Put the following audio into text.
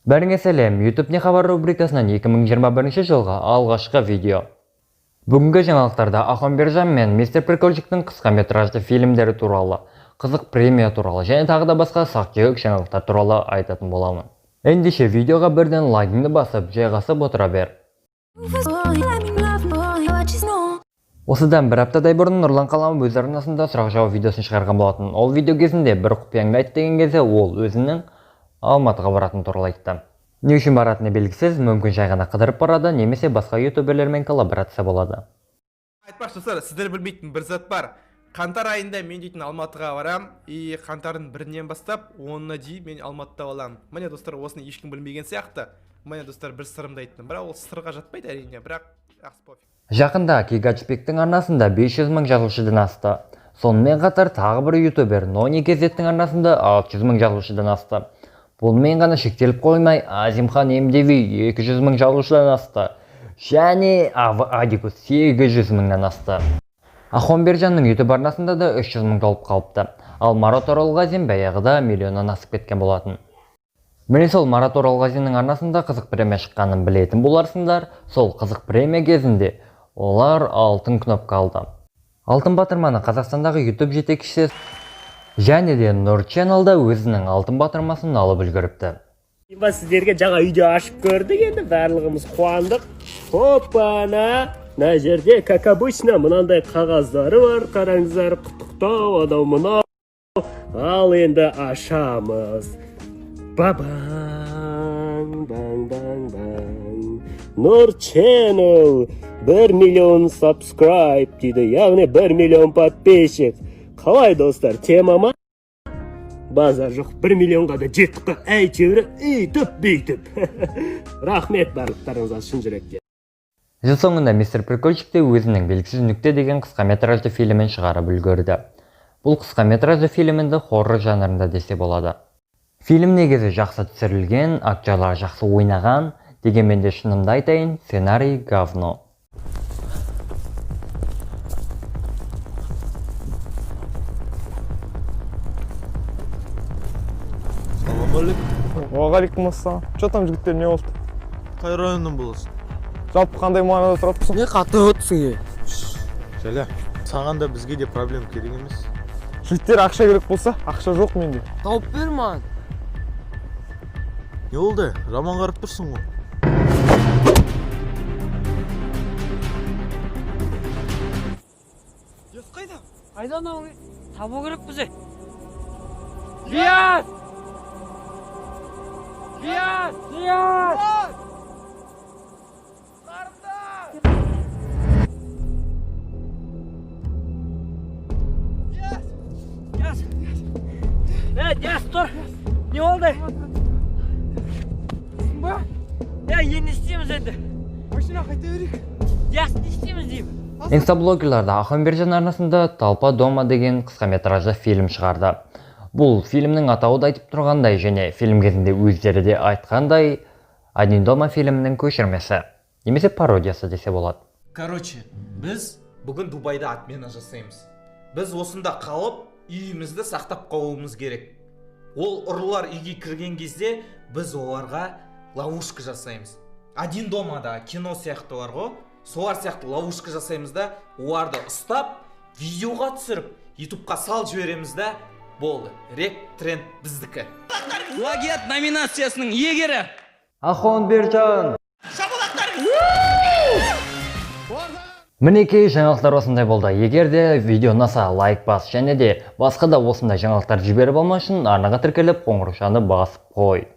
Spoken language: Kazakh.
Бәріңе сәлем, YouTube не хабар рубрикасынан 2021 жылғы алғашқы видео. Бүгінгі жаңалықтарда Ахон Бержан мен Мистер Прикольчиктің қысқа метражды фильмдері туралы, қызық премия туралы және тағы да басқа сақ-сүйек жаңалықтар туралы айтатын боламын. Ендеше видеоға бірден лайкыңды басып, жайғасып отыра бер. Осыдан бір аптадай бұрын Нұрлан Қаламов өз арнасында сұрақ-жауап видеосын шығарған болатын. Ол видео кезінде бір құпияңды айт деген кезде ол өзінің Алматыға баратыны туралы айтты. Не үшін баратыны белгісіз, мүмкін жай ғана қыдырып барады, немесе басқа ютуберлермен коллаборация болады. Айтпақшы, достар, сіздер білмейтін бір зат бар. Қаңтар айында мен дейтін Алматыға барам, и қаңтардың 1-інен бастап 10-ына дейін мен Алматыда боламын. Міне, достар, осыны ешкім білмеген сияқты. Міне, достар, бір сырымды айттым, бірақ ол сырға жатпайды, әрине, бірақ жақсы, пофиг. Жақында Кигачбектің арнасында 500 мың жазылушыдан асты. Сонымен қатар тағы бір ютубер Нони Кезеттің арнасында 600 мың жазылушыдан асты. Бұнымен ғана шектеліп қоймай, Азимхан МДВ 200 мың жазылушыдан асты. Және Ав Адикус 800 мыңнан асты. Ахон Бержанның YouTube арнасында да 300 мың толып қалыпты. Ал Марат Оралғазин баяғыда миллионнан асып кеткен болатын. Міне, сол Марат Оралғазиннің арнасында қызық премия шыққанын білетін боларсыңдар. Сол қызық премия кезінде олар алтын кнопка алды. Алтын батырманы Қазақстандағы YouTube жетекшісі және де Нұр Channel да өзінің алтын батырмасын алып үлгеріпті. Ба, сіздерге жаңа үйде ашып көрдік, енді барлығымыз қуандық. Опана, мына жерде, как обычно, мынандай қағаздары бар, қараңыздар, құттықтау, анау мынау. Ал енді ашамыз. Бабаң, баң, баң, баң. Нұр Channel 1 миллион subscribe дейді, яғни 1 миллион подписчик. Қалай, достар, тема ма? Базар жоқ, 1 миллионға да жеттік қой әйтеуір, үйтіп бүйтіп. Рахмет барлықтарыңызға шын жүректен. Жыл соңында Мистер Прикольчик те өзінің «Белгісіз нүкте» деген қысқа метражды фильмін шығарып үлгерді. Бұл қысқа метражды фильмді хоррор жанрында десе болады. Фильм негізі жақсы түсірілген, актерлар жақсы ойнаған, дегенмен де, шынымды айтайын, сценарий говно. Уағалейкум ассалам. Че там, жігіттер, не болды? Қай районнан боласың? Жалпы қандай мағынада сұрап? Не қатты отырсың, е? Жәля, саған да, бізге де проблема керек емес. Жігіттер, ақша керек болса, ақша жоқ менде. Тауып бер маған. Не болды, жаман қарап тұрсың ғой? Қайда анау? Табу керек бізге. Диас! Диас! Диас! Диас! Е, Диас, тұр! Не болды? Ба? Е, енді не істейміз енді? Машина қайта берейік. Диас, не істейміз деймін? Инстаблогерлар да Ахон Бержан арнасында «Толпа дома» деген қысқа метражды фильм шығарды. Бұл фильмнің атауы да айтып тұрғандай және фильм кезінде өздері де айтқандай, «Один дома» фильмінің көшірмесі немесе пародиясы десе болады. Короче, біз бүгін Дубайда отмена жасаймыз. Біз осында қалып, үйімізді сақтап қалуымыз керек. Ол ұрылар үйге кірген кезде біз оларға ловушка жасаймыз. «Один домада» кино сияқты бар ғой, солар сияқты ловушка жасаймыз да, оларды ұстап, видеоға түсіріп, ютубқа салып жібереміз да, болды, рек, тренд біздікі. Плагиат номинациясының иегері Ахон Бержан! Мінекей, жаңалықтар осындай болды. Егер де видео ұнаса, лайк бас және де басқа да осындай жаңалықтар жіберіп алмау үшін арнаға тіркеліп, қоңыраушаны басып қой.